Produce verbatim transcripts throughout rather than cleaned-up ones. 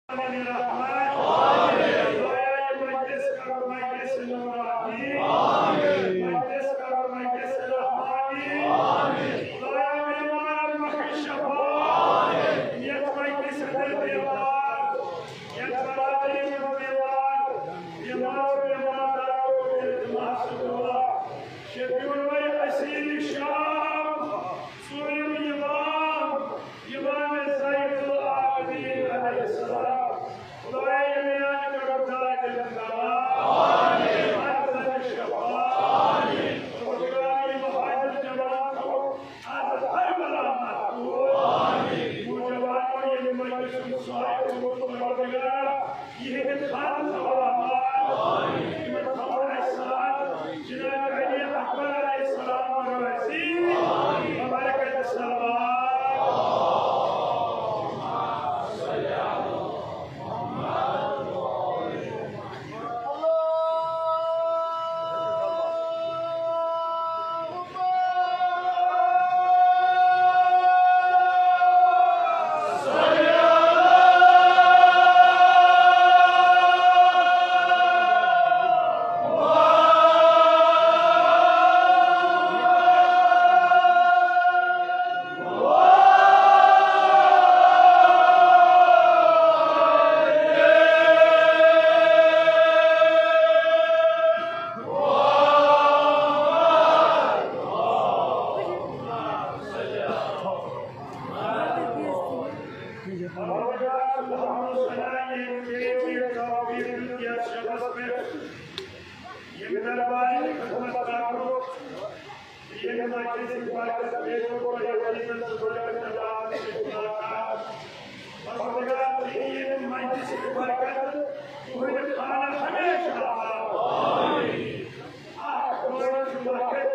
آمین الرحمن۔ آمین۔ خدایا، یہ مجلس کر مجلس نورانی۔ آمین۔ مجلس کر مجلس رحمانی۔ آمین۔ خدایا، مہمان بخش شفا۔ آمین۔ یتھ مجلس اندر بیمار، یتھ مجلس اندر بیمار، بیمار، بیمار، بیمار، شفیع الورا، اسیر شام، سورم امام، امام زین العابدین علیہ السلام۔ خدایا، یہِ میانہِ کڑو داغ الکرام۔ آمین۔ احسن الشفاعت۔ آمین۔ پروردگار، یہِ مہاجر جماعت تھاو از ہر بلا محفوظ۔ آمین۔ یِمو جوانو ییٚمہِ مجلسُک سایہِ کوٚرمُت، پروردگار، یِہِنٛدِ خانہٕ تھاو آباد۔ یِمن تھاو احسان جناب علی اکبر علیہ السلام روایتی مبارکت السلام۔ ییٚمہِ دربارٕچ خدمت کرنُک، ییٚمہِ مجلسٕچ برکت پیش کرنُک، ییٚمہِ مجلسٕچ برکت پیش کرنُک، پروردگار، تُہۍ ییٚمہِ مجلسٕچ برکت، تُہٕنٛدِ خانہٕ ہمیشہِ آباد۔ آمین۔ اکھ دۄہ چھُ وقت،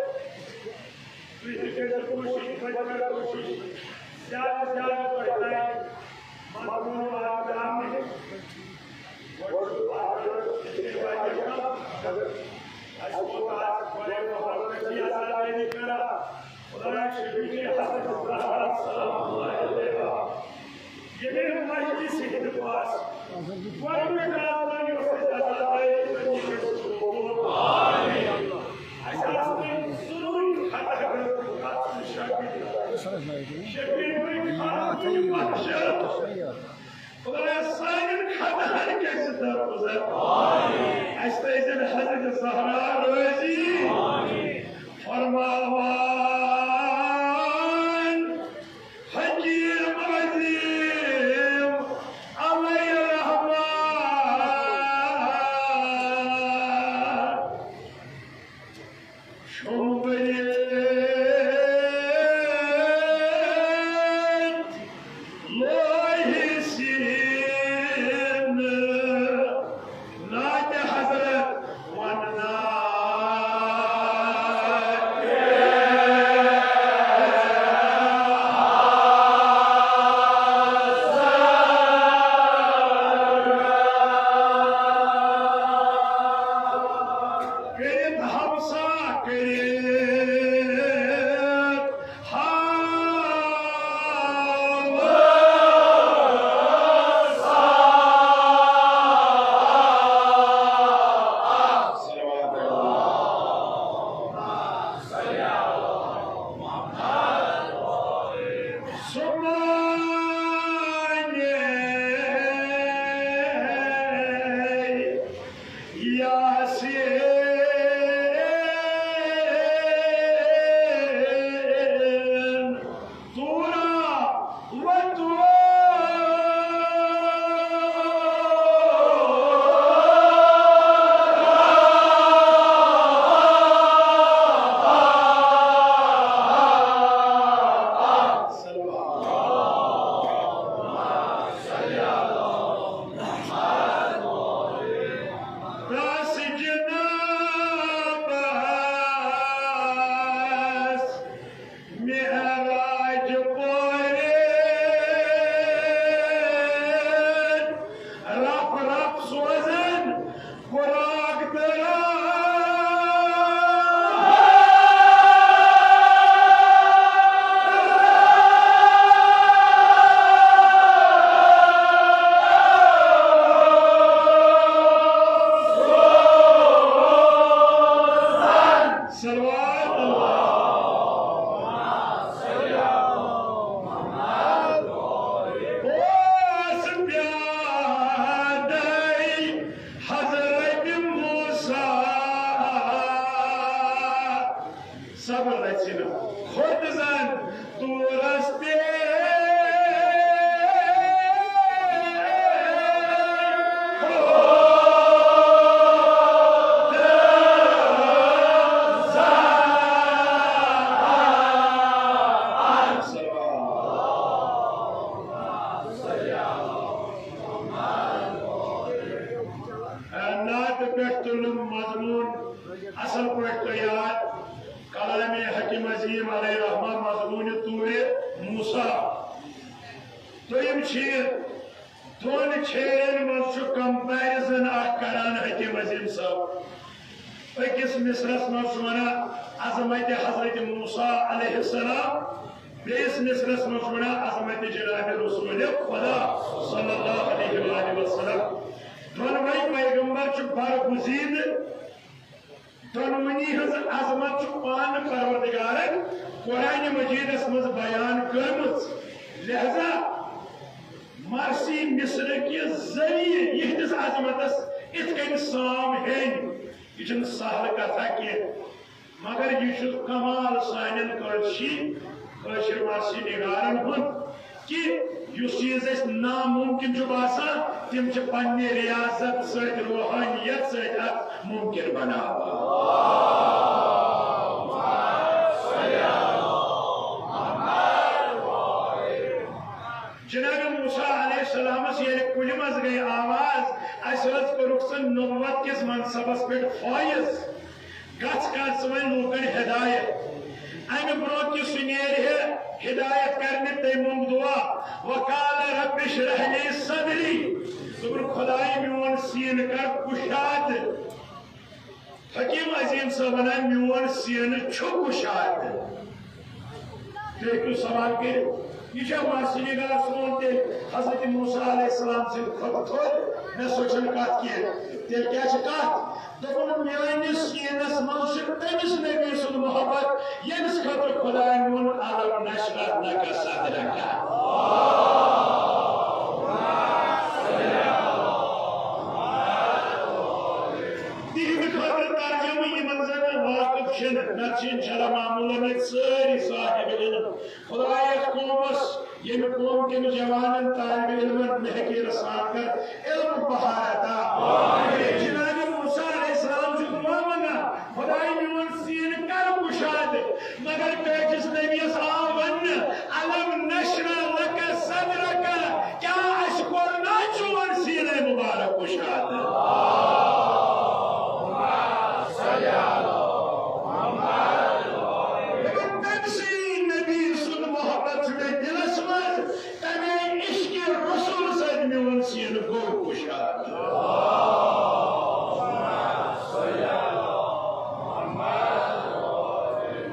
تُہۍ تہِ کٔرِو کوٗشِش، تُہۍ کٔرِو کوٗشِش، زیادٕ زیادٕ پٲٹھۍ مضموٗن واتناونٕچ۔ خدایا، سانٮ۪ن خطاہن گژھِ درگُزر۔ اَسہِ تھٲیزٮ۪ن حضرت زہرا رٲضی۔ فرماوان حکیم عظیم علیہ الرحمن۔ شومبرے لوہی سین ناتِ حضرت وننا۔ شعرن منٛز چھُ comparison اکھ کران حکیم عظیم صٲب۔ أکِس مصرعس منٛز چھُ ونان عظمت حضرت موسیٰ علیہ السلام، بیٚیِس مصرعس منٛز چھُ ونان عظمت جناب رسول خدا صلی اللہ علیہ وآلہ وسلم۔ دۄنوَے پیغمبر چھِ برگزیدٕ، دۄنوٕنی ہٕنٛز عظمت چھُ پانہٕ پروردگارن قرآن مجیدس منٛز بیان کٔرمٕژ۔ لہذا مرثی مصرعہٕ کہِ ذٔریعہٕ یِہنٛدِس عظمتس اِتھ کٔنۍ سام ہیٚنۍ، یہِ چھُنہٕ سہل کتھا کینٛہہ۔ مگر یہِ چھُ کمال سانٮ۪ن کٲشرِ، کٲشِر مرثی نگارن ہُنٛد کہِ یُس چیٖز اَسہِ ناممکن چھُ باسان، تِم چھِ پننہِ ریاضت سۭتۍ، روحانیت سۭتۍ اتھ ممکن بناوان۔ جناب موسیٰ علیہ السلامس ییٚلہِ کُلہِ منٛز گٔے آواز، اسہِ حظ کوٚرُکھ ژٕ نبوت کِس منصبس پٮ۪ٹھ فٲیض، گژھ کر ژٕ وۄنۍ لوٗکن ہدایت۔ امہِ برونٛہہ کہِ سُہ نیرِ ہے ہدایت کرنہِ، تٔمۍ موٚنگ دعا، وقال رب اشرح لی صدری، دوٚپُن، خدایہِ میون سیٖنہٕ کر کُشادٕ۔ حکیم عظیم صٲب ونان، میون سیٖنہٕ چھُ کُشادٕ۔ تُہۍ ہیٚکِو سوال کٔرِتھ، یہِ چھا مرثی نگار سون تیٚلہِ حضرت موسیٰ علیہ السلام سٕنٛدِ کھۄتہٕ تھوٚد؟ نہ، سۄ چھَنہٕ کَتھ کینٛہہ۔ تیٚلہِ کیٛاہ چھِ کَتھ؟ دوٚپُن، میٲنِس سیٖنَس منٛز چھُ تٔمِس نبی سُنٛد محبت، ییٚمِس خٲطرٕ خۄدایَن ووٚن، الم نشرح لک صدرک۔ تِہنٛدِ خٲطرٕ ترجمہٕ یِمن زن واقف چھِنہٕ، نتہٕ چھِ انشاءاللہ معموٗلن أکۍ سٲری صاحب علم۔ خدایس قومس، ییٚمہِ قوم کٮ۪ن جوانن طالب علمن مہکیٖر سان کر علم بہار عطا۔ جناب موسیٰ علیہ السلام چھُ دعا منگان، خداے میون سیٖنہٕ کر کُشادٕ۔ مگر ٹٲٹھِس نبیَس آو وننہٕ، الم نشرح لک صدرک، کیٛاہ اَسہِ کوٚر نا چون سیٖنَے مُبارک کُشادٕ؟ مگر تٔمۍ سٕے نبی سُنٛد محبت چھُ مےٚ دِلس منٛز، تَمے عشقِ رسول سۭتۍ میون سیٖنہٕ گوٚو کُشادٕ۔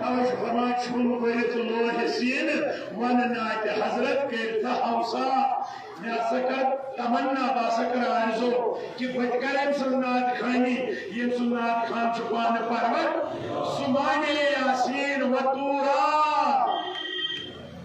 توے چھُ فرمان، چھُم بٔرِتھ لوہہِ سیٖنہٕ، وَنہٕ نعتِ حضرت کٔرۍ تہٕ ہوسا۔ مےٚ ہسا کر تمنا، بہٕ ہسا کر آرزو کہِ بہٕ تہِ کرٕ أمۍ سٕنٛز نعت خوانی، ییٚمۍ سُنٛد نعت خوان چھُ پانہٕ پرور۔ سُہ مانے یاسین و طورا۔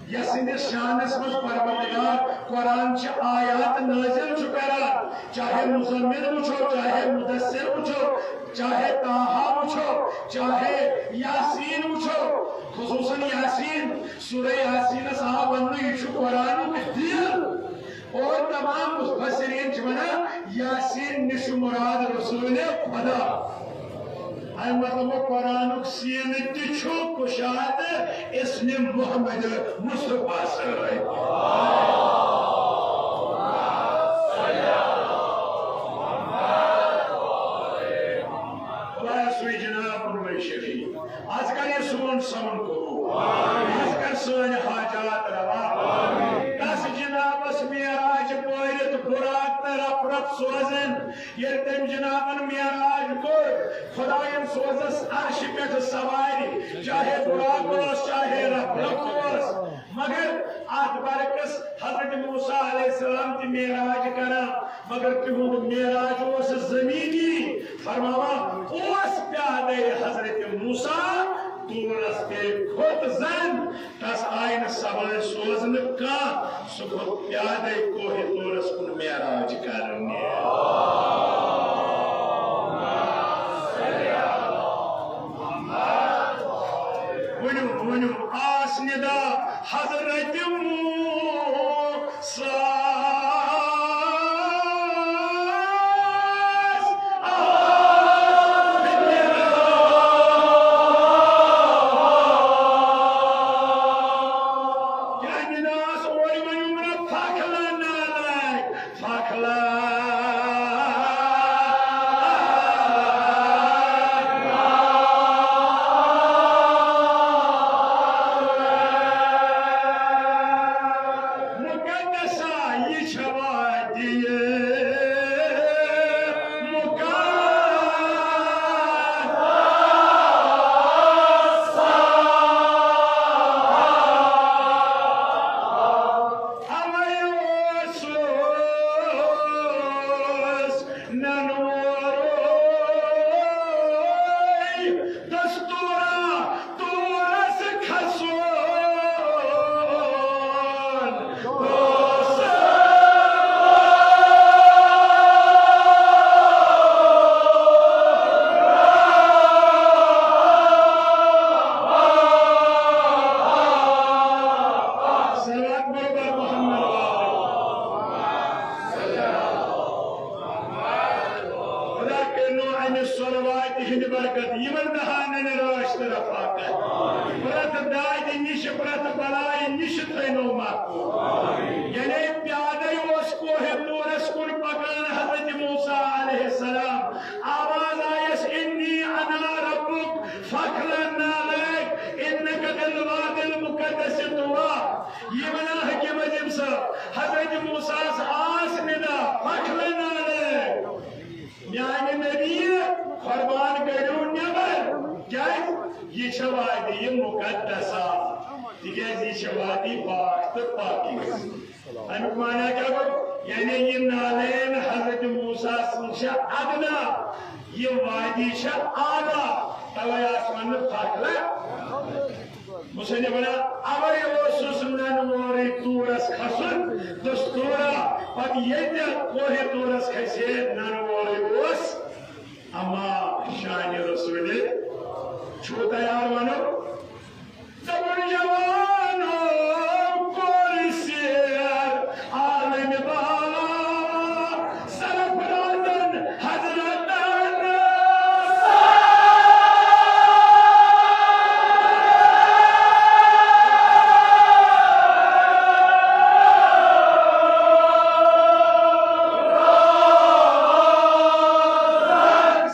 یسٕنٛدِس شانس منٛز پروردگار قرآن چہِ آیات نازل چھُ کران، چاہے مزمل وٕچھو، چاہے مدثر وٕچھو، چاہے طٰہٰ وٕچھو، چاہے یاسین وٕچھو، خصوصاً یاسین، سورہ یاسینس آو وننہٕ، یہِ چھُ قرآنُک دِل۔ اور تمام مفسرین چھِ ونان، یاسین نِش چھُ مراد رسول خدا۔ اَمہِ مطلب گوٚو، قرآنُک سیٖنہٕ تہِ چھُ کُشادٕ اسمِ محمد مصطفیٰ سۭتۍ۔ خۄدایا سوٗز جناب نور شریف۔ از کر یہِ سون سون قبول۔ از کر سٲنۍ حاجات روا۔ تس جنابس معراج پٲرِتھ براق تہٕ رفرت سوزن۔ ییٚلہِ تٔمۍ جنابن معراج کوٚر، خداین سوزس عرشہِ پٮ۪ٹھ سوارِ، چاہے براق اوس، چاہے رفرت اوس۔ مگر اتھ برعکس حضرت موسیٰ علیہ السلام تہِ معراج کران، مگر تِہُنٛد معراج اوس زمینی۔ فرماوان اوس پیادے حضرت موسیٰ طورس تہِ کھوٚت زن، تس آیہِ نہٕ سوٲرۍ سوزنہٕ کانٛہہ، سُہ کھوٚت پیادے کوہِ طورس کُن معراج کرنہِ۔ ؤنِو، ؤنِو، آس ندا حضرت موسیٰ۔ کیٛاہ نِناس اورٕ ؤنِو مےٚ فخلہ نالے، فخلہ۔ مقدسہ یہِ چھوا دِیہِ۔ صلوات ہٕنٛدِ برکت یِمن دہانن رٲچھ تہٕ رفاقت۔ پرٛٮ۪تھ دادِ نِش، پرٛٮ۪تھ بلایہِ نِش تھٲینو محفوظ۔ یعنی پیادے اوس کوہ طورس کُن پکان حضرت موسیٰ علیہ السلام۔ آواز آیس، "انی انا ربک فاخلع نعلیک انک بالوادی المقدس طویٰ۔" یہِ ونان حکیم عظیم صٲب، حضرت موسیٰ ہس آس ندا، "فاخلع نعلیک۔" میانہِ نبی، فرمان کٔرِو نٮ۪بر۔ کیازِ؟ یہِ چھےٚ وادی مقدسہ، تِکیازِ یہِ چھےٚ وادی پاک تہٕ پاکی۔ امیُک معنی کیٛاہ گوٚو؟ یعنی یہِ نعلین حضرت موسیٰ سٕنٛز چھےٚ ادنا، یہِ وادی چھےٚ اعلیٰ، توے آس وننہٕ فاخلع۔ مصنف ونان، اوے اوسُس ننہٕ وورُے طورس کھسُن، دستورا، پتہٕ ییٚتہِ کوہِ طورس کھسہِ ہے ننہٕ وورُے اوس، اما شانِ رسولِ چھُو تیار ونو؟ دوٚپُن، جوانو کوٚر سیر عالمِ بالا، سرفرازن حضرتن۔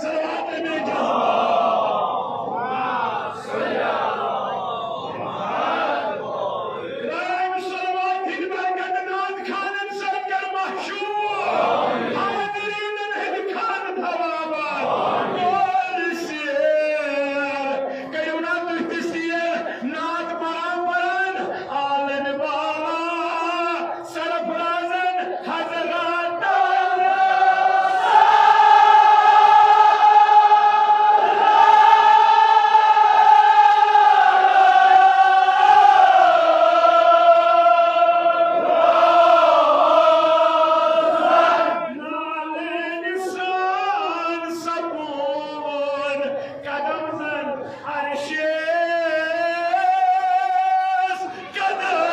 صلوات میں جذبہ۔ ابراہیم صلوات ہند برکت ناد خانن سر کر مشہور۔ حاضرینن ہند خان تھاو آباد۔ کٔرِو نا تُہۍ تہِ سیر، نعت پران پران عالم بالا سرفرازن حضراتن۔ نعلین سان سکون قدم زن عرشس قدم۔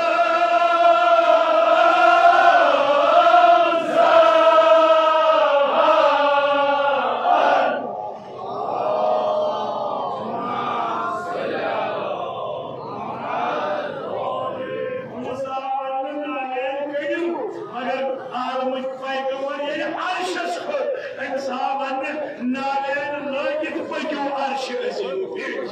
مگر عالمٕکۍ پیغمبر ییٚلہِ عرشس کھوٚت، تٔمِس آو وننہٕ، نعلین لٲگِتھ پٔکِو عرشہِ عظیٖم پٮ۪ٹھ۔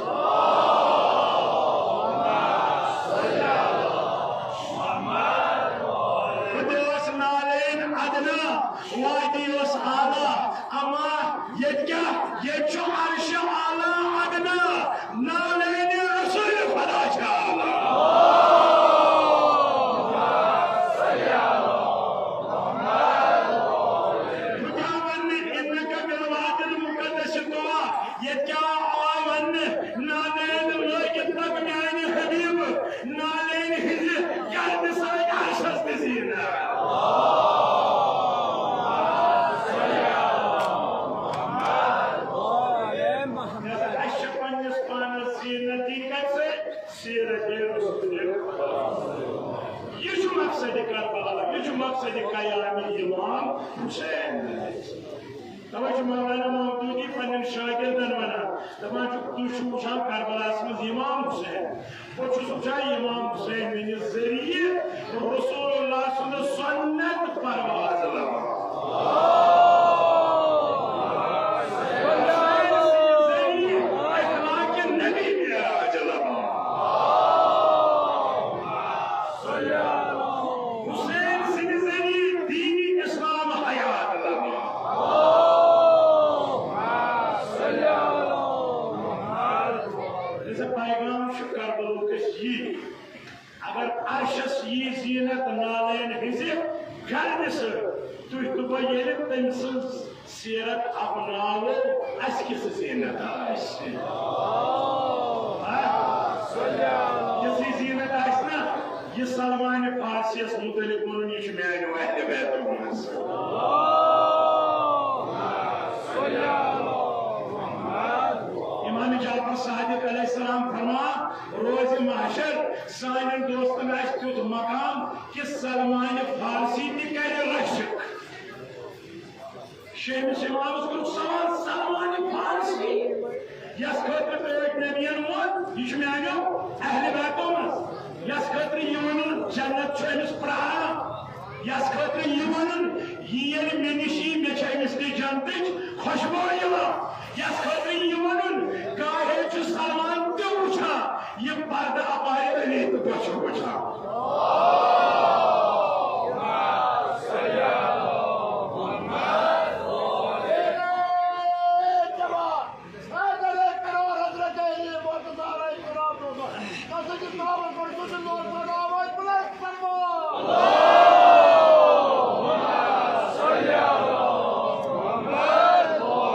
ہُتہِ ٲس نعلین ادنا، وادی اوس اعلیٰ، اما ییٚتہِ کیٛاہ؟ ییٚتہِ چھُ عرشِ اعلیٰ ادنا۔ نعلین رسول خدا چھا۔ بہٕ کیٛاہ وننہٕ، انک بالوادی المقدس طویٰ، ییٚتہِ کیٛاہ آو وننہٕ، نعلین لٲگِتھ پکھ میانہِ حبیب، نعلین ہٕنٛزِ گردِ سۭتۍ عرشس تہِ زیٖنت۔ اَسہِ چھِ پننِس پانس زیٖنت دی کتہِ سۭتۍ؟ سیرت رسول۔ یہِ چھُ مقصد کربلا، یہِ چھُ مقصد قیام امام حسین۔ توے چھُ مولانا مودودی پننٮ۪ن شاگردن ونان، دپان چھُ، تُہۍ چھِو وٕچھان کربلاہس منٛز امام حسین، بہٕ چھُس وٕچھان امام حسین میٲنِس ذٔریعہٕ رسول اللہ سُنٛد سنت پرواز لمان۔ حسین سٕنٛدِ ذٔریعہٕ اخلاق نبی معراج لمان۔ حسین سٕنٛدِ ذٔریعہٕ دین اسلام حیات لمان۔ یہِ پیغام چھُ کربلُک اَسہِ یی۔ اگر عرشس یی زینت نعلین ہٕنٛزِ گردِ سۭتۍ، تُہۍ تہٕ بہٕ ییٚلہِ تٔمۍ سٕنٛز سیرت اپناوو، اَسہِ کِژھ زینت آسہِ؟ ہا؟ یِژھٕے زینت آسہِ نا، یہِ سلمان فارسیَس مُتعلِق ووٚنُن، یہِ چھُ میانیو اہلِ بیتو منٛز۔ امام جعفر صادق علیہ السلام فرمان، روزِ محشر سانٮ۪ن دوستن آسہِ تیُتھ مقام کہ سلمان فارسی تہِ کرِ رشک۔ چھُ أمِس اِمامَس کوٚرُکھ سوال، سلمان فارسی، یَس خٲطرٕ پٲٹھۍ نبیَن ووٚن، یہِ چھُ میٛانیو اہلِ بیتو منٛز، یَس خٲطرٕ یہِ وَنُن جنت چھُ أمِس پرٛاران، یَس خٲطرٕ یہِ وَنُن، یہِ ییٚلہِ مےٚ نِش یی، مےٚ چھِ أمِس نِش جنتٕچ خوشبو یِوان، یَس خٲطرٕ یہِ وَنُن، کاہے چھُ سلمان تہِ وٕچھان، یہِ پردٕ اپارِ علی تہٕ بۄچھِ وٕچھان۔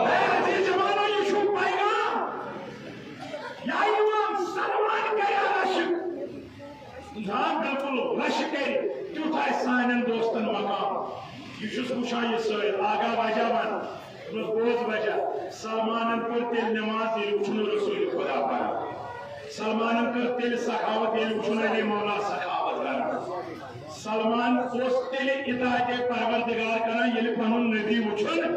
اے عزیز جوانو، یہِ چھُ پیغام۔ یا امام سلمان کرِ رشک۔ آ، بالکل، رشک کرِ۔ تیُتھ آسہِ سانٮ۪ن دوستن مقام۔ یہِ چھُس وٕچھان یہِ سٲرۍ آگاہ واجہ ون۔ دوٚپمَس، بوز وجہ۔ سلمانن کٔر تیٚلہِ نماز، ییٚلہِ وٕچھُن رسول خدا پران۔ سلمانن کٔر تیٚلہِ سخاوت، ییٚلہِ وٕچھُن علی مولا سخاوت کران۔ سلمان اوس تیٚلہِ اطاعتِ پروردگار کران، ییٚلہِ پنُن نبی وُچھُن۔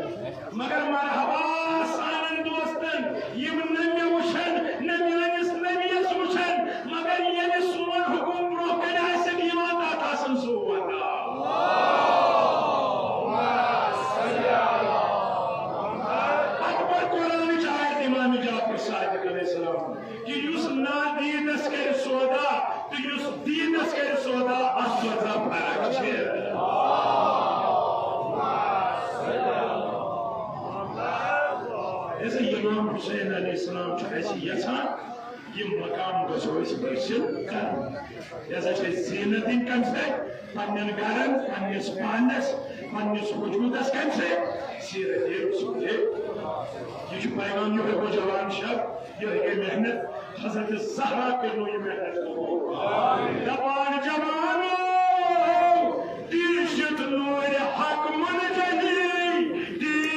مگر مرحبا سانن دوستن، یِم نہ مےٚ وُچھن، نہ میٲنِس نبیَس وُچھن، مگر ییٚلہِ سون حُکُم برونٛہہ کنہِ آسٮ۪کھ یِوان، تتھ آسن سُہ وَنان۔ پتہٕ پٔر قرآنٕچ آیت امام جعفر صادق علیہ السلام۔ کہ یُس نادیٖدس کرِ سودا تہٕ یُس دیٖدس کرِ سودا، اتھ سودا فرق چھِ۔ یہِ ہسا امام حسین علیہ السلام چھُ اَسہِ یژھان، یہِ مقام گژھو أسۍ حٲصِل کرُن۔ یہِ ہسا چھِ اَسہِ زیٖنت دِنۍ کمہِ سۭتۍ؟ پننٮ۪ن گرن، پننِس پانس، پننِس وجوٗدس کمہِ سۭتۍ؟ سیرت رسول۔ یہِ چھُ پیغام یِہوٚے گوٚو جوان شب، یِہوٚے گٔے محنت۔ حضرت زہرا کٔرنو یہِ محنت قبول۔ دپان جوانو، دیٖشت نورِ حق منجلی، دیٖشت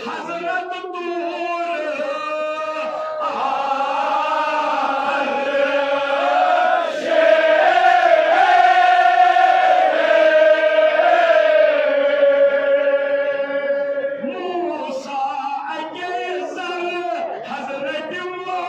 حضرت طور موسیٰ اکے ذر حضرت موسیٰ۔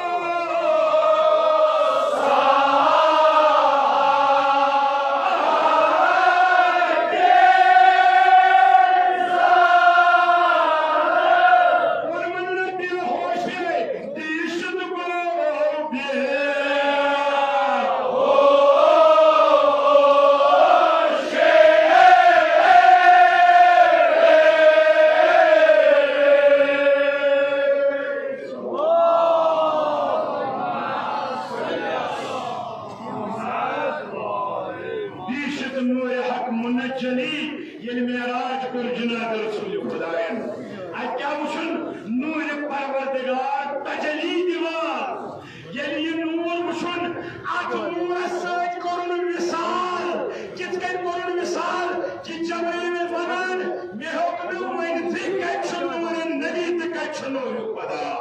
دیٖشت نورِ حق منجلی، ییٚلہِ معراج کوٚر جناب رسول خدایَن، اَتہِ کیٛاہ وُچھُن؟ نورِ پروردگار تجلی دِوان۔ ییٚلہِ یہِ نوٗر وُچھُن، اَتھ نوٗرَس سۭتۍ کوٚرُن مثال۔ کِتھ کٔنۍ کوٚرُن مثال؟ کہ جبرائیل وَنان، مےٚ ہیوٚک نہٕ ؤنِتھٕے کَتہِ چھُ نوٗرِ نبی تہٕ کَتہِ چھُ نوٗرِ خدا۔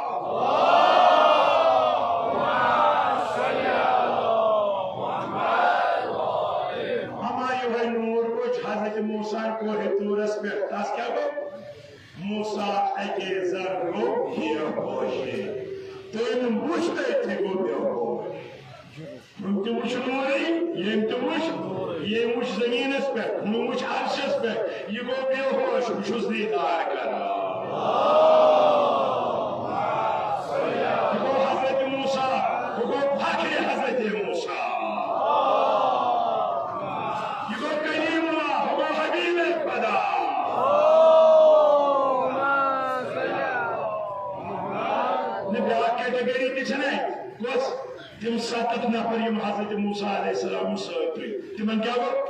ہما یِہوٚے نوٗر وُچھ حضرت موسیٰ کوہِ طورس پٮ۪ٹھ۔ تَس کیٛاہ گوٚو؟ موسیٰ اکے ذر گوٚو بے ہوش۔ تٔمۍ وُچھ تٔتھی گوٚو بے ہوش۔ ہُم تہِ وُچھ نوٗرٕے، ییٚمۍ تہِ وُچھ، ییٚمۍ وُچھ زٔمیٖنَس پٮ۪ٹھ، ہُم وُچھ عرشَس پٮ۪ٹھ، یہِ گوٚو بے ہوش، بہٕ چھُس دیٖدار کران۔ یہِ گوٚو حضرت موسیٰ، ہُہ گوٚو فخرِ حضرت موسیٰ۔ یہِ گوٚو کلیم اللہ، ہُہ گوٚو حبیب خدا۔ نہ، بیٛاکھ category تہِ چھَنہٕ اَتہِ۔ کۄس؟ تِم ستتھ نفر یِم حضرت موسیٰ علیہ السلام سۭتۍ تُلۍ، تِمن کیٛاہ گوٚو؟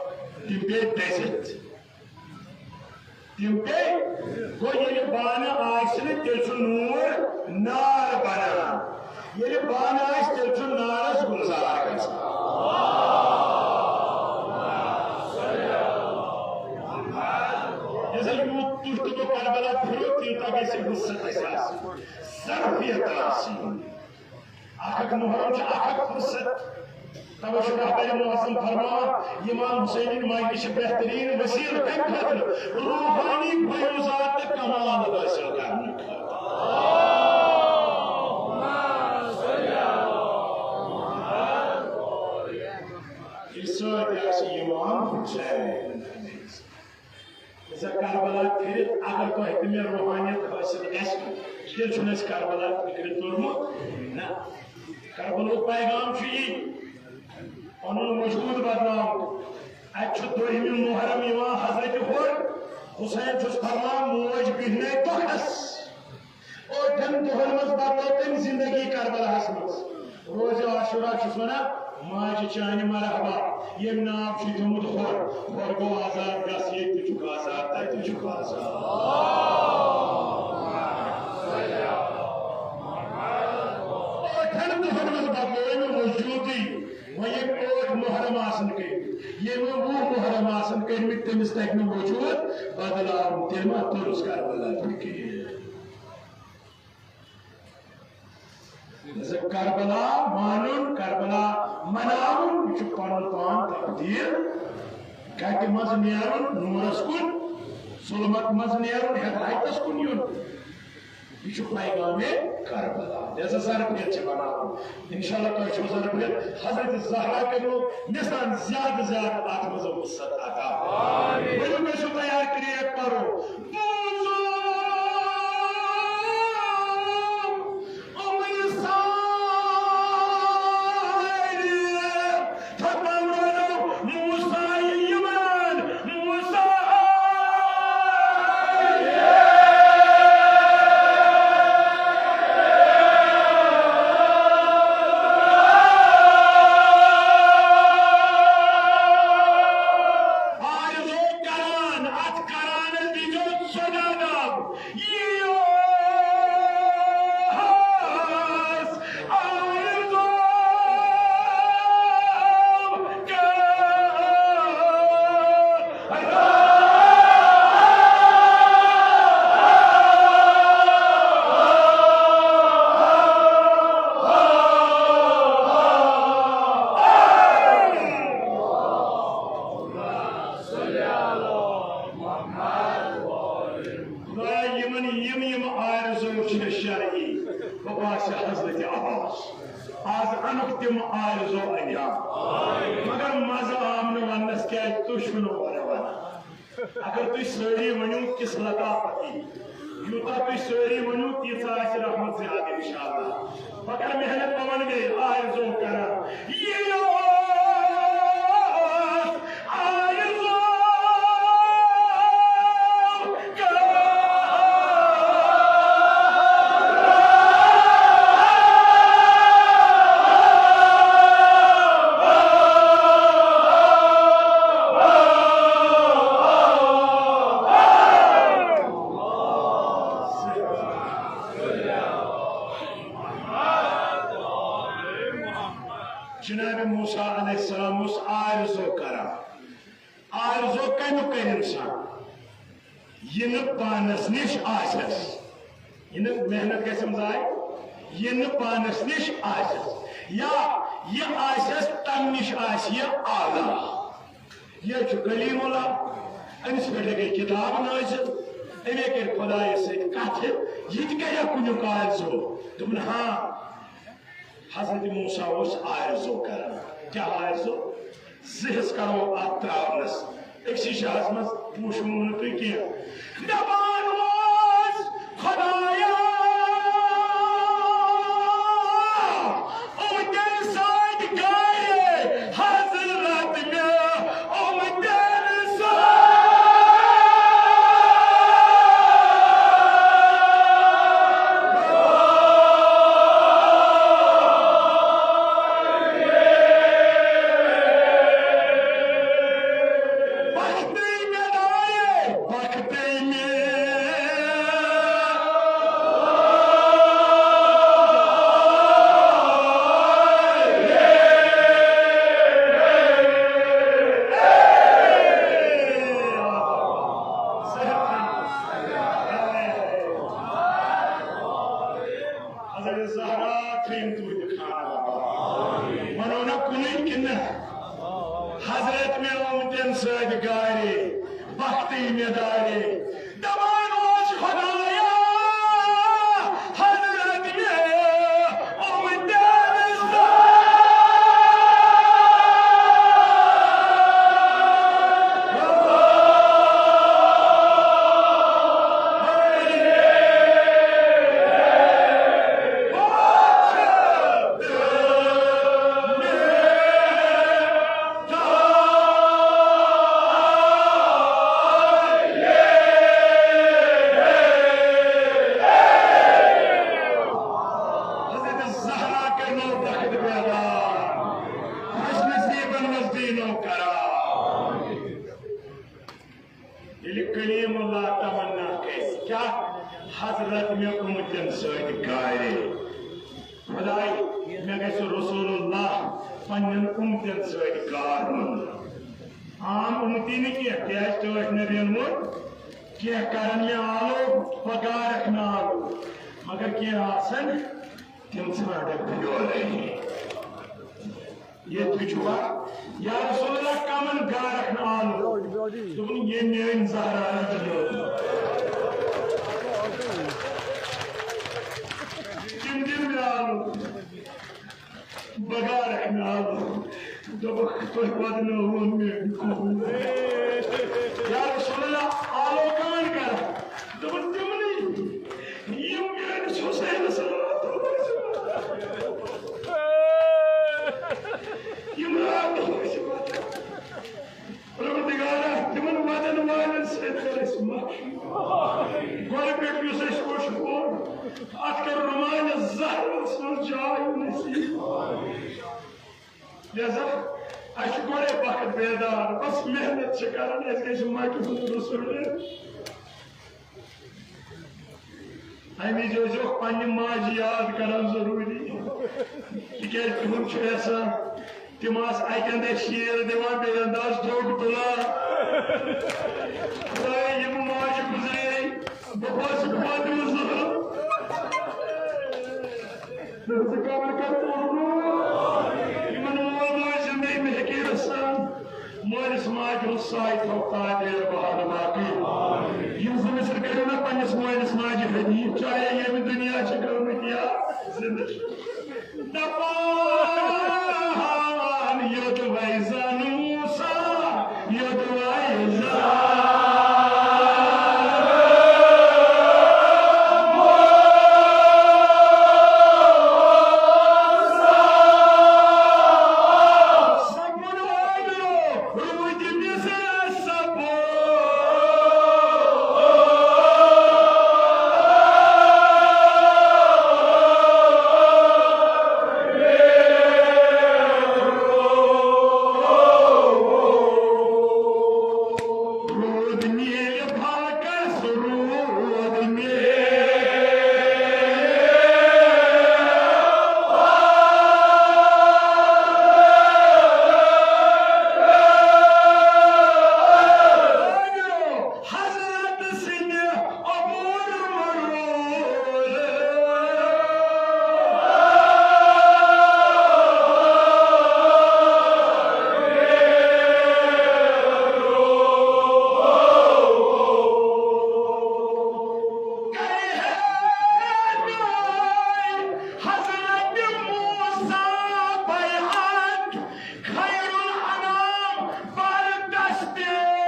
تِم پیٚیہِ دٔزِتھ۔ تِم پیٚیہِ، گوٚو ییٚلہِ بانہٕ آسہِ نہٕ، تیٚلہِ چھُ نوٗر نار بنان۔ ییٚلہِ بانہٕ آسہِ، تیٚلہِ چھُ نارس گُلزار گژھان۔ یہِ زن یوٗت تُہۍ تہٕ بہٕ کربلا پھِرو، تۄہہِ گژھِ وُسعت گژھِ آسٕنۍ، ظرفیت آسٕنۍ۔ اکھ اکھ محرم چھُ اکھ اکھ فرصت۔ توے چھُ رہبر معظم فرماوان، امام حسینٕنۍ مجلس چھِ بہتریٖن وسیلہٕ کمہِ خٲطرٕ؟ روحانی فیوضات تہٕ کمال حٲصِل کرنہٕ خٲطرٕ۔ ییٚلہِ سۭتۍ آسہِ امام حسین۔ ژٕ کربلا پھِرِتھ، اگر تۄہہِ تہِ مےٚ روحانیت حٲصِل گژھِ، تیٚلہِ چھُنہٕ اَسہِ کربلا فِکرِ توٚرمُت۔ نہ، کربلُک پیغام چھُ یی، پنُن وجوٗد بدلاوُن۔ اَتہِ چھُ دٔہمہِ محرم یِوان حضرت ہور حسین چھُس فرمان، موج بیہنے دۄکھس۔ ٲٹھن دۄہن منٛز بدلٲو تٔمۍ زندگی کربلاہس منٛز۔ روزِ عاشورہ چھُس ونان، ماجہِ چانہِ مرحبا، ییٚمۍ ناو چھُے تھوٚمُت ہور۔ ہور گوٚو آزاد، گژھ ییٚتہِ تہِ چھُکھ آزاد، تتہِ تہِ چھُکھ آزاد۔ ٲٹھن دۄہن منٛز بدلوو أمۍ وجوٗدٕے۔ وۄنۍ ییٚمۍ ٲٹھ محرم آسن کٔرمٕتۍ، ییٚمۍ وُہ محرم آسن کٔرمٕتۍ، تٔمِس تگہِ نہٕ وجوٗد بدلاوُن۔ تیٚلہِ ما توٚرُس کربلا فِکرِ؟ زِ کربلا مانُن، کربلا مناوُن، یہِ چھُ پنُن پان تبدیٖل۔ گٹہِ منٛز نیرُن نوٗرس کُن، ظُلمت منٛز نیرُن ہدایتس کُن یُن۔ یہِ چھُ پیغامِ کربلا۔ لہذا ظرفیت چھِ بناوُن۔ انشاءاللہ تۄہہِ چھُو ضروٗرت حضرت زہرا کٔرِو نِشان زیادٕ زیادٕ اَتھ منٛز وُسعت عطا۔ ؤلِو مےٚ چھُ تیار کریک پَرو۔ بوٗزُم یِمَن سارِ تھپن روزو موسیٰ یِوان۔ موسیٰ آرزو کران، اتھ کرانس دیٖزیو سزا دب۔ یہِ اوس آرزو کران۔ خدایا، یِمن یِم یِم آرزو چھِ شرعی، بہٕ باسہِ حضرت عباس۔ آز اَنُکھ تِم آرزو انجام۔ مگر مزٕ آو نہٕ وننس، کیازِ تُہۍ چھِو نہٕ اورٕ ونان۔ اگر تُہۍ سٲری ؤنِو کِس لطافتی، یوٗتاہ تُہۍ سٲری ؤنِو، تیٖژاہ آسہِ رحمت زیادٕ انشاءاللہ۔ مگر محنت پٮ۪وان بیٚیہِ آرزو کران۔ یہِ اوس آرزو کران۔ جناب موسیٰ علیہ السلام اوس آرزو کران۔ آرزو کمیُک کرِ انسان؟ یہِ نہٕ پانس نِش آسٮ۪س، یہِ نہٕ محنت گژھٮ۪م ضایع، یہِ نہٕ پانس نِش آسٮ۪س، یا یہِ آسٮ۪س تمہِ نِش آسہِ یہِ اعلیٰ۔ یہِ چھُ کلیم اللہ، أمِس پٮ۪ٹھ گٔے کِتاب نٲزِل، أمۍ کٔرۍ خۄدایَس سۭتۍ کَتھٕ، یہِ تہِ کَرِ کُنیُک آرزو۔ دوٚپُن، ہاں، حضرت موسیٰ اوس آرزو کران۔ کیٛاہ آرزو؟ زٕ حصہٕ کرو اَتھ ترٛاونَس۔ أکسٕے شاہس منٛز وٕچھو نہٕ تُہۍ کینٛہہ۔ دپان اوس، خدایا، یِم تیٚلہِ سۭتۍ گرِ حضرت مےٚ، یِم تیٚلہِ سۭتۍ۔ وقتٕے مےٚ دارِ، وقتٕے مےٚ یِم تُہٕنٛدِ خانہٕ آباد۔ وَنو نہ کُنُے کِنہٕ حضرت مےٚ آمتٮ۪ن سۭتۍ گارے، بختٕے مےٚ دارے۔ دَپان اوس خۄدایا، حضرت مےٚ آمتٮ۪ن سۭتۍ۔ حضرت زہرا کرنو بخت بیدار، خوش نصیبن منٛز دیٖنو قرار۔ ییٚلہِ کلیم اللہ تمنا کٔرۍ، کیٛاہ حضرت مےٚ اُمتن سۭتۍ گارے۔ خداے، مےٚ گژھِ رسول اللہ پننٮ۪ن اُمتن سۭتۍ گارُن۔ عام اُمتی نہٕ کینٛہہ، کیٛازِ تہِ ٲسۍ نبین ووٚن، کینٛہہ کرن مےٚ آلو، بہٕ گارکھ نہٕ آلو۔ مگر کینٛہہ آسن، تِم ژھانڈکھ بہٕ یورے۔ ییٚتہِ چھُوا؟ یا رسول اللہ، کمن گارکھ نہٕ آلو؟ دوٚپُن، ییٚمۍ میٲنۍ زہرا نہٕ دِنو۔ تِم دِن مےٚ آلو۔ بہٕ گارکھ نہٕ آلو۔ دوٚپُکھ، تۄہہِ وَدنٲوُن میٲنۍ قوم۔ یا رسول اللہ، آلو کمن کرکھ؟ دوٚپُن، تِمنٕے، یِم میٲنِس حسینس راتھ ٲسۍ وَدان۔ یِم راتھ ٲسۍ وَدان۔ پروردگارا، تِمن وَدن والٮ۪ن سۭتۍ کر اَسہِ معافی۔ گۄڈٕ پٮ۪ٹھ یُس اَسہِ وُچھ کوٚر، اَتھ کر رُمالہِ زہرا سٕنٛز جاے نصیب۔ لہذا اَسہِ چھُ گۄڈَے وقت بیدار، بس محنت چھِ کران، اَسہِ گژھِ مکہِ ہُنٛد رسول۔ اَمہِ وِزِ ٲسۍزیوکھ پننہِ ماجہِ یاد کران ضروٗری، تِکیازِ تِہُنٛد چھُ احسان۔ تِم آسہٕ اَکہِ اَندٕ شیٖر دِوان، بیٚیہِ اَندٕ آسہٕ درٛوٚگ تُلان۔ خدایا، یِم ماجہِ گُزرے، بہٕ اوسُس فاطمہ زہرا۔ تہنٛز قبر کر پوٗرٕ نوٗر۔ یِمن مول موج زندگی مےٚ ہیٚکہِ رسان۔ مٲلِس ماجہِ ہُنٛد سایہِ تھاو تاج بہار باقٕے۔ یِم زٕ مِصر کٔرِو نا پننِس مٲلِس ماجہِ حدیث، چاہے ییٚمہِ دُنیا چھِ گٔمٕتۍ یا زِندٕ چھِ۔ دپان یوٚدوَے زن موسیٰ، یوٚدوَے زن سپُد اوترٕ روٗدِ مِصرس سپُد۔ روٗد میلہِ فلکس، روٗد میلہِ۔ حضرت سٕنٛدِ عبور مرور۔ حضرت موسیٰ بیعت خیر الانام پر تصدیق۔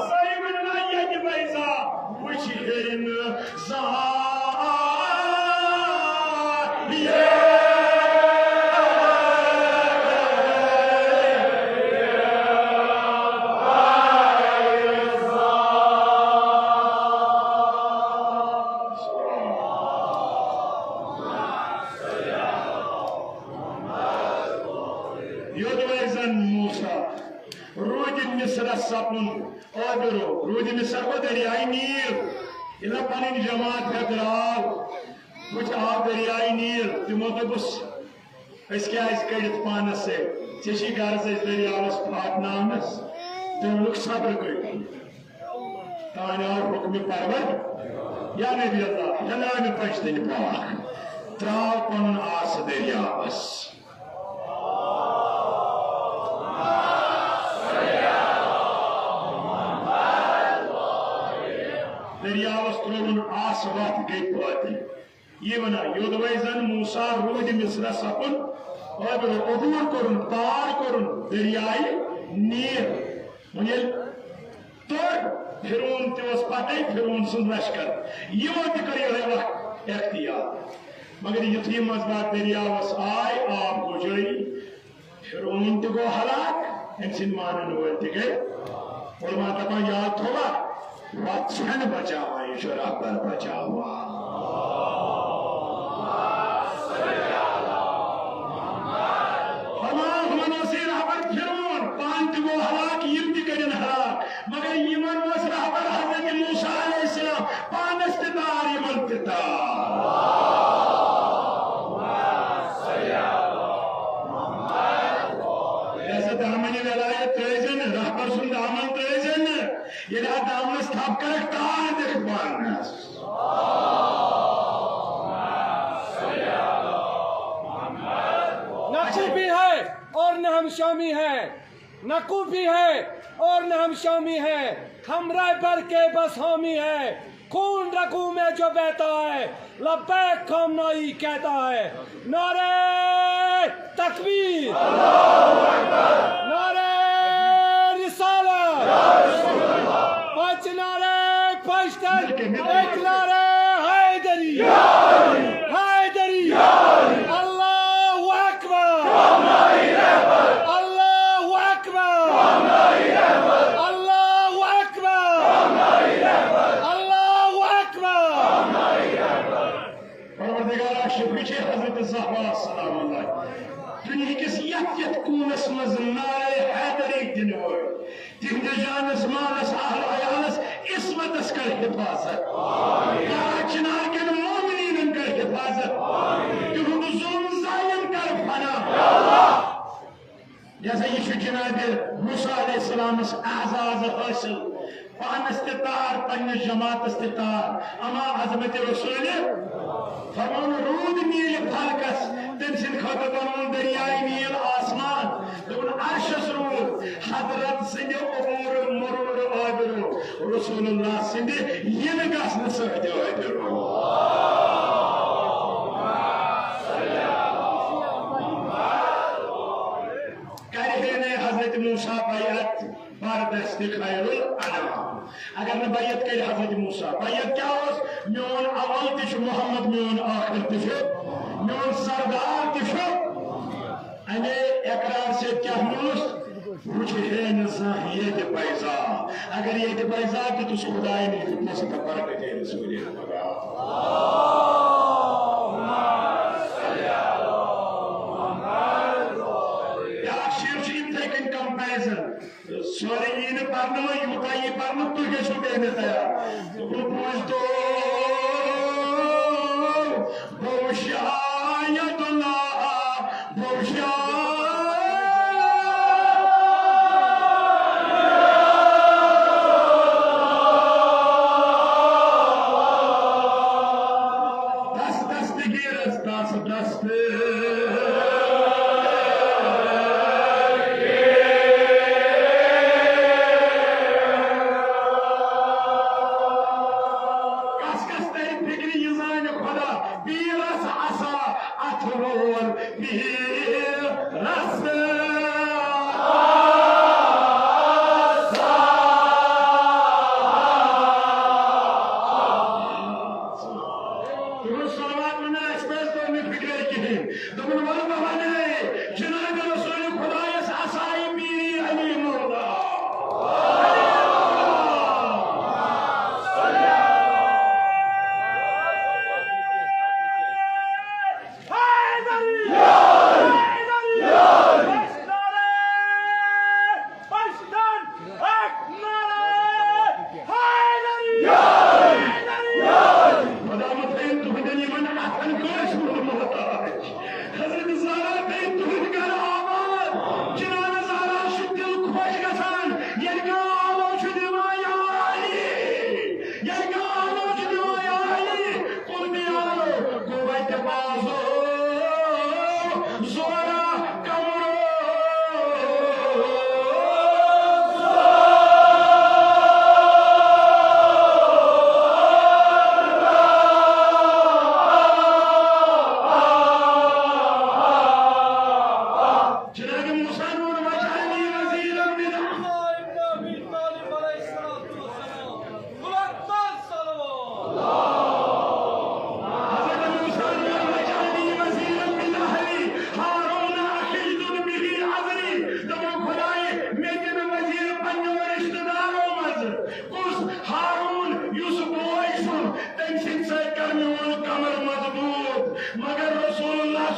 سٲری ؤنِو نا، ییٚتہِ بیزا وٕچھِ ہیٚرِ نہٕ زانٛہہ۔ یوٚدوَے زن موسیٰ روٗدِ مِصرس سپُد، عابرو، روٗدِ مِصر گوٚو دٔریاے نیٖل۔ ییٚلہِ پنٕنۍ جماعت ہٮ۪تھ درٛاو، وٕچھ آو دٔریاے نیٖل، تِمو دوٚپُس، أسۍ کیٛازِ کٔڑِتھ پانس سۭتۍ؟ ژےٚ چھی غرض أسۍ دٔریاوس پھاٹناونس؟ تٔمۍ لوٚگ صبر کٔرِتھ۔ تانۍ آو حُکمِ پرور، یا نبی اللہ، ہیلاوِ پشتٕنۍ پاکھ، ترٛاو پنُن آسہٕ دٔریاوس۔ دٔریاوس ترٛووُن آسہٕ، وتھ گٔے پٲدٕ۔ یہِ ونان، یوٚدوَے زن موسیٰ روٗدِ مصرس سپُد، عبور کوٚرُن، پار کوٚرُن دٔریایہِ نیٖل۔ وۄنۍ ییٚلہِ توٚر، فرعون تہِ اوس پتے، فرعون سُنٛد لشکر، یِمو تہِ کٔر یِہوٚے وقت اختیار۔ مگر یُتھُے منٛزباگ دٔریاوس آے، آب گوٚو جٲری، فرعون تہِ گوٚو ہلاک، أمۍ سٕنٛدۍ مانن وٲلۍ تہِ گٔے۔ علماء دپان، یاد تھووا، وتھ چھنہٕ بچاوان، یہِ چھُ رہبر بچاوان۔ فرماو، ہُمن اوس یہِ رہبر فرعون، پانہٕ تہِ گوٚو ہلاک، یِم تہِ کٔرِن ہلاک۔ مگر یِمن اوس رہبر حضرت موسیٰ علیہ السلام، پانس تہِ تار، یِمن تہِ تار۔ لہذا دامنِ ولایت ترٲیزِ نہٕ، رہبر سُنٛد دامن ترٲیزِ نہٕ۔ ییٚلہِ اتھ دامنس تھپھ کرکھ، تار دِکھ پانس۔ نہ کوفی ہے اور نہ ہم شامی ہے، نہ کوفی ہے اور نہ ہم شامی ہے، ہم رہبر کے بس حامی ہے۔ کون رگوں میں جو بہتا ہے، لبیک خامنائی کہتا ہے۔ نعرہ تکبیر، نعرہ رسالت، پانچ نعرہ پشتن، ایک نعرہ حیدری، حیدری، اللہ اکبر، اللہ اکبر، اللہ اکبر، اللہ اکبر۔ پروردگارا، شفیع حضرت زہرا سلام اللہ، دنیا کِس یتھ یتھ کوٗنس منٛز نعرہ حیدری دِنہٕ وٲلۍ، تِہنٛدِس جانس مالس اہل عیالس عصمتس کر حفاظت، کاہ چنار کٮ۪ن مومنیٖنن کر حفاظت، تِہُنٛد ظلم ظالم کر فنا۔ لہذا یہِ چھُ جناب موسیٰ علیہ السلامس اعزاز حٲصِل، پانس تہِ تار، پننِس جماعتس تہِ تار، اما عظمت رسول۔ فرمون روٗد نیٖلہِ فلکس، تٔمۍ سٕنٛدِ خٲطرٕ بنووُن دٔریاے نیٖل آسمان، دوٚپُن عرشس روٗد، حضرت سٕنٛدِ عبور مرور عابرو، رسول اللہ سٕنٛدِ یِنہٕ گژھنہٕ سۭتۍ عابرو۔ کرِ ہے نے حضرت موسیٰ بیعت بر دست خیر الانام۔ اگر نہٕ بیعت کرِ حضرت موسیٰ، بیعت کیٛاہ اوس؟ میون اول تہِ چھُ محمد، میون ٲخر تہِ چھُ، میون سردار تہِ چھُ۔ اَمے اقرار سۭتۍ کیٛاہ میوٗلُس؟ وٕچھِ ہے نہٕ زانٛہہ ییٚتہِ بیضا۔ اگر ییٚتہِ بیضا دیُتُس خدایَن، یہِ دیُتنَس تہٕ برکتِ رسولِ خدا۔ بیٛاکھ شعر چھُ یِتھَے کٔنۍ comparison۔ سورُے یی نہٕ پرنہٕ وۄنۍ، یوٗتاہ یی پرنہٕ، تُہۍ گٔژھِو بیٚہنہِ تیار۔ بہٕ بوٗزتو، بہٕ وٕچھِ آیت اللہ، بہٕ وٕچھِ آیت۔ دس دستگیرس دس دست۔ کس کس ترِ فکرِ یہِ زانہِ خدا، پیٖرس عصا اتھٕ رول پیٖرس۔ تِمن صلوات ونان، اسہِ پزِ تۄہہِ نہٕ فکرے کِہیٖنۍ۔ دوٚپُن، وَلہٕ بہٕ وَنَے، جناب رسول خدایَس عصایہِ پیٖری علی مولا۔ حیدری! حیدری! حیدری! پشتن! ایک نعرہ حیدری! خدا متعین تہنٛدٮ۪ن یِمن اَتھن کٲنٛسہِ ہُنٛد محتاج۔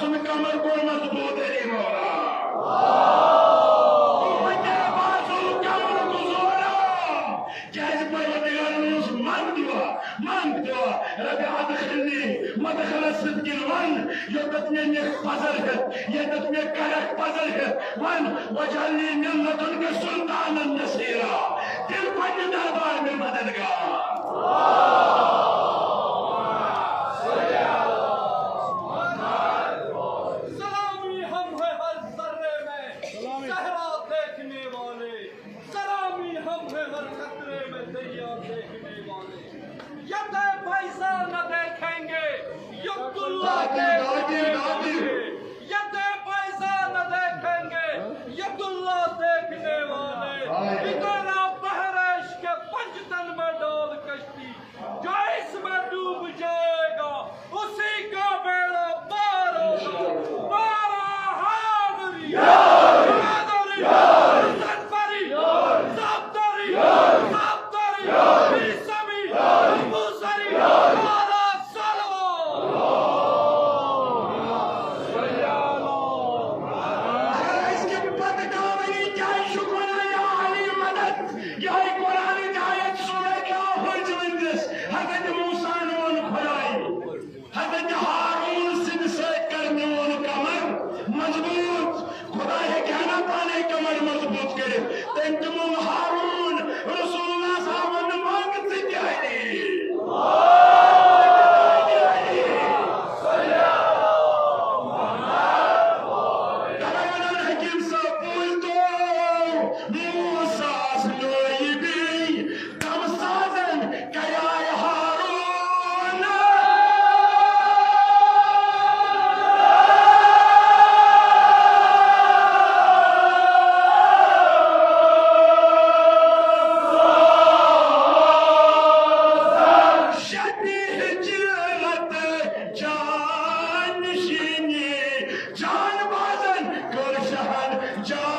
کمر کوٚر مضبوٗط علی مولا۔ تہٕ وۄنۍ کیٛاہ باسُن کمرُک زورا؟ کیٛازِ پروردگارن اوس منٛگ دُعا، منٛگ دُعا، رب ادخلنی مدخل صدق، وَن، یوٚتَتھ مےٚ نِکھ پزر ہٮ۪تھ، یوٚتَتھ مےٚ کڑکھ پزر ہٮ۪تھ، وَن، واجعلنی من لدنک سلطانا نصیرا، دِل پننہِ دربار مےٚ مددگار۔ سلامی ہم ہے ہر ذرے میں صحرا دیکھنے والے، سلامی ہم ہے ہر قطرے میں دریا دیکھنے والے۔ ید بیضا نہ دیکھیں گے، ید اللہ دیکھنے والے۔ ید بیضا نہ دیکھیں گے، ید اللہ دیکھنے والے۔ ہائے۔ اتنا بحر عشق کے پنجتن میں ڈال کشتی، جو اس میں ڈوب جائے گا، اسی کا بیڑا پار ہوگا۔ پارا حیدری، حیدری، حسن پری، سبدری، سبدری، بیسمی، ابوذری، پارا سلوات۔ اگر أزکہِ پتہٕ گامٕکۍ کیٛازِ چھُکھ ونان یا علی مدد؟ یِہوٚے قرآنٕچ آیت سورہ کہفٕچ ؤنۍزٮ۪س، حضرت موسیٰ ہن ووٚن خۄداے، حضرت ہارون سٕنٛدِ سۭتۍ کر میون کمر مضبوٗط۔ خۄداے ہیٚکہِ ہا نا پانے کمر مضبوٗط کٔرِتھ؟ تٔمۍ تہِ موٚنگ ہارون، رسول اللہ صاحبن منٛگ ژٕ تہِ علی۔ تَوَے وَنان حکیٖم صٲب، بوٗزتو، موسیٰ ہس نٲیبی دم سازن کریایہِ ہارون۔ شبِ ہجرت جانشینی جان بازن کر شہن جان۔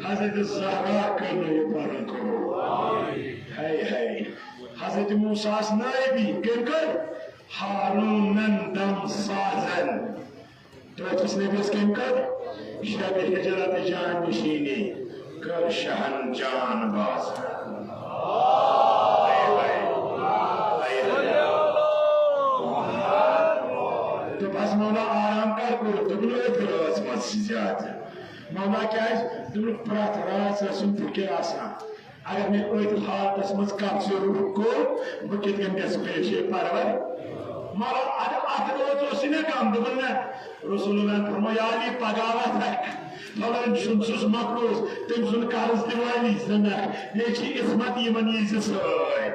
حضرت زہرا کٔر نہٕ یہِ پَرُن قبوٗل۔ ہے ہے۔ حضرت موسیٰ ہس نٲیبی کٔمۍ کٔر؟ ہارونن دم سازن۔ ٹٲٹھِس نبیَس کٔمۍ کٔر؟ شبِ ہجرت جان نشینی کٔر شہن جان باز۔ دوٚپہَس، مولا آرام کر کوٚرُتھ؟ دوٚپُن، أتھۍ رٲژ منٛز چھِ زیادٕ۔ مولا کیٛازِ؟ دوٚپُن، پرٛٮ۪تھ رٲژ ٲسٕم فِکر آسان۔ اگر مےٚ أتھۍ حالتس منٛز کتھ زِ روح گوٚو، بہٕ کِتھ کٔنۍ گژھٕ پیش پرور؟ مگر ادٕ اتھ رٲژ اوس یہِ مےٚ غم، دوٚپُن نہ، رسول اللہ فرموو، یا علی، پگاہ وتھ ہٮ۪کھ، فلٲنۍ سُنٛد چھُس مقروض، تٔمۍ سُنٛد قرض تہِ والی زٕ نکھ، بیٚیہِ چھِ عصمت یِمن یہِ زِ سۭتۍ۔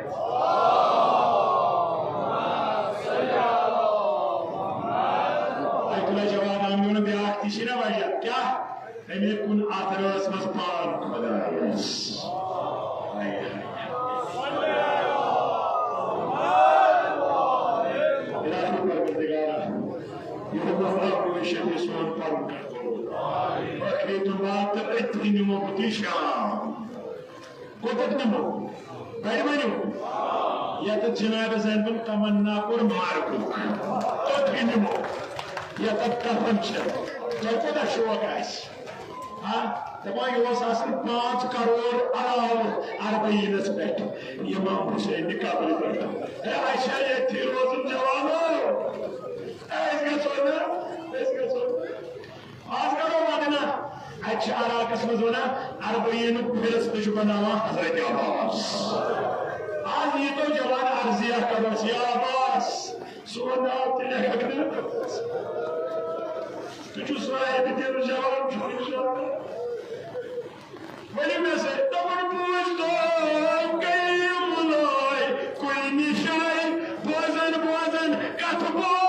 اکہِ لٹہِ جواب انہٕ بیٛاکھ تہِ چھِ نہ وجہ، کیٛاہ؟ أمۍ کُن اتھ رٲژ منٛز پان خۄدایس۔ ہاے ہاے۔ الٰہی پروردگارا، یہِ اوس اکھ شفیع سون پرُن کرتوت۔ ٲخری جمعہ تہٕ أتھی نِمو بہٕ تُہۍ شام۔ کوٚتتھ نِمو؟ تۄہہِ ؤنِو۔ یتھ جناب زینبن تمنا کوٚر مارکُک۔ توٚتھٕے نِمو۔ یتھ کفن چھِ۔ تۄہہِ کوٗتاہ شوق آسہِ؟ ہاں؟ دپان یہِ اوس آسان پانٛژھ کرور علاوٕ اربعینس پٮ۪ٹھ۔ امام حسین نہِ قبرِ پٮ۪ٹھ۔ ہے، اسہِ چھا ییٚتھی روزُن جوانو؟ ہے، أسۍ گژھو نا؟ أسۍ گژھو۔ آز کرو ودنہ۔ اتہِ چھِ عراقس منٛز ونان، اربعینُک فہرست چھُ بناوان حضرت عباس۔ آز ییٖتو جوان عرضیہ کرو أسۍ، یا عباس، سون ناو تہِ لیکھکھ نہٕ۔ ژٕ چھُکھ صاحب دِل جوان، چھُکھ انشاءاللہ۔ ؤلِو مےٚ سۭتۍ، دَپُن بوٗزتو کٔرِو مُلٲے کُلۍ نِشٲے، بوزن بوزن کتھ بوز۔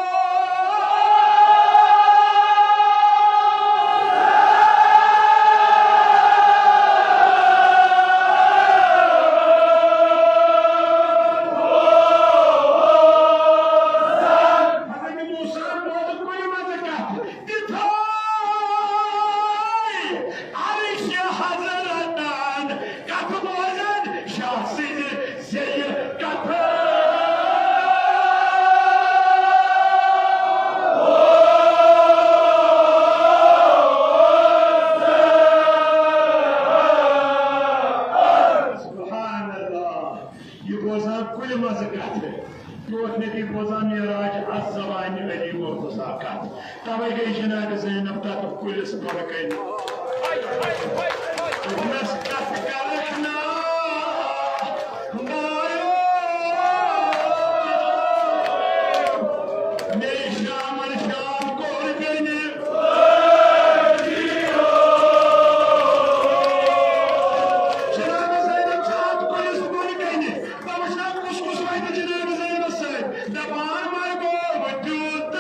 معراج از زبانہِ علی مرتضی کتھ۔ توے گٔے جناب زینب تتھ کُلِس بۄنہٕ کنہِ۔ دوٚپمس، کتھ کرکھ نا بایو، مےٚ شامن شام کوٚر کنہِ۔ جناب زینب چھِ اتھ کُلِس بۄنہٕ کنہِ۔ بہٕ وٕچھان کُس کُس واتہِ جناب زینبس سۭتۍ۔ دپان، وۄنۍ گوٚو وۄنۍ تیوٗت۔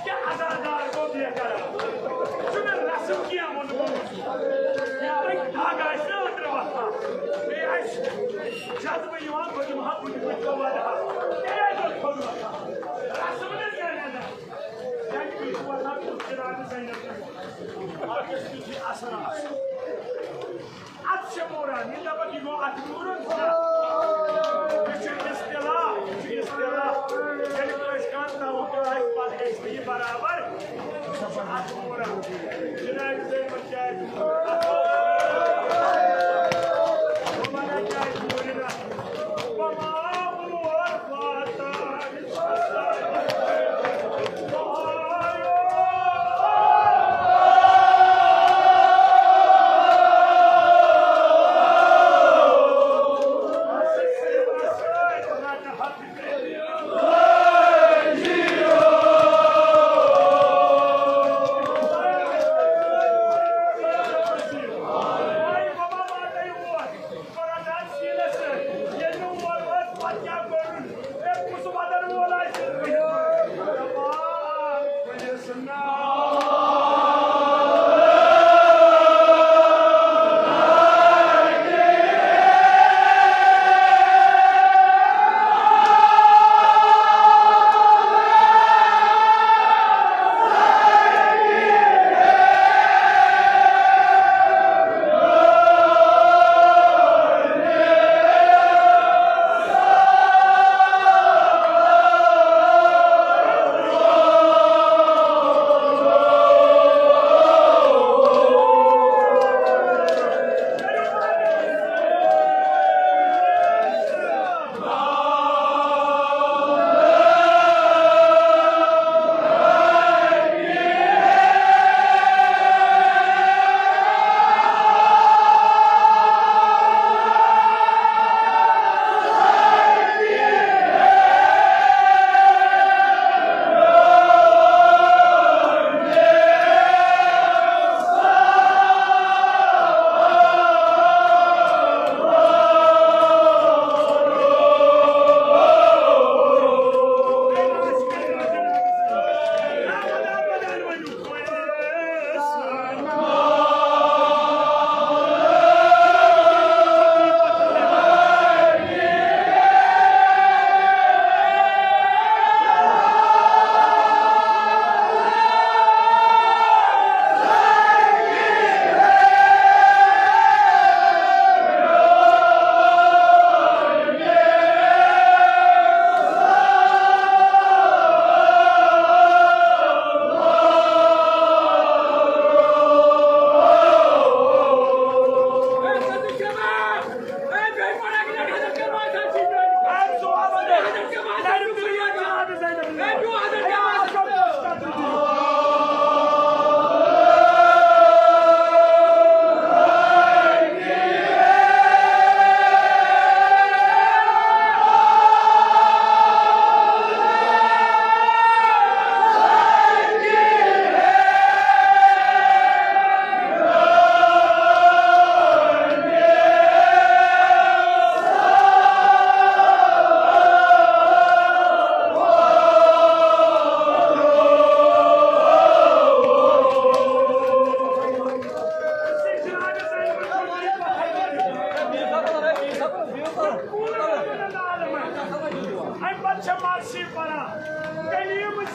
کیٛاہ عزادار گوٚو بے قرار؟ چھُنہٕ رسم کینٛہہ ووٚنمُت۔ یارٕ، دگ آسہِ نا أنٛدرٕ وۄتھان، بیٚیہِ آسہِ جذبہٕ یِوان، بہٕ دِمہٕ ہا، بہٕ دِمہٕ ہا، ژٕ وَدٕ ہا۔ تیٚلہِ آسہِ دۄد پھوٚلمُت وۄتھان۔ رسم نہٕ زینان۔ یعنی یہِ چھُ وۄتھان، کُس چھُ راوِ زینان؟ اَتھ گژھِ تیُتھُے اثر آسُن۔ اتھ چھِ موران، یہِ دپکھ یہِ گوٚو اتھ مورُن چھُنہ۔ یہِ چھُ اصطلاح، یہِ چھُ اصطلاح۔ ییٚلہِ کٲنٛسہِ کانٛہہ توقع آسہِ، پتہٕ گژھِ نہٕ یہِ برابر۔ یہِ چھُ اتھ موران۔ جنابِ زینب کیٛازِ مورُن؟ اتھ اوس مورُن۔ بہٕ ونہٕ کیٛازِ مورُن اتھ۔ بہٕ ما مور واتان۔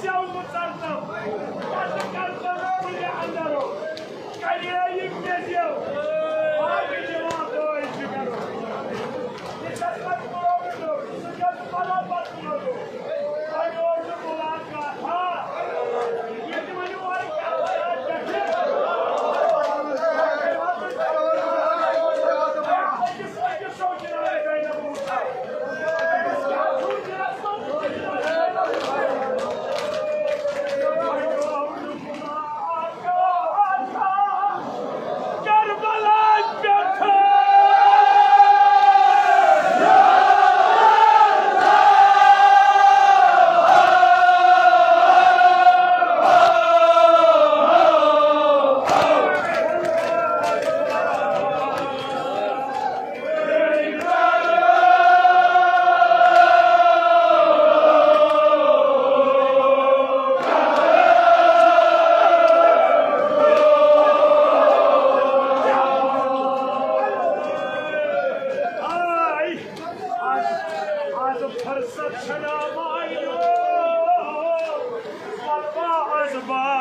سیوٚو ژَلتَو، پَتہٕ کَرتَو کُلہِ اَندَرو، کَرییہِ مےٚ زیو، باقٕے دِوان دٲے جِگَرو۔ یہِ چھَس پَتہٕ پرٛوگرام، سُہ چھَس پَلو پَتہٕ پرٛوگرام۔ وۄنۍ اوس نہٕ مُلاقات، ہا، ییٚتہِ ؤنِو وۄنۍ کَتھ کَتھ پٮ۪ٹھ۔ أکِس، أکِس سونٛچہِ نہٕ وۄنۍ۔ آے، آز، آز فرصت چھنا وایو، وَلوا از با۔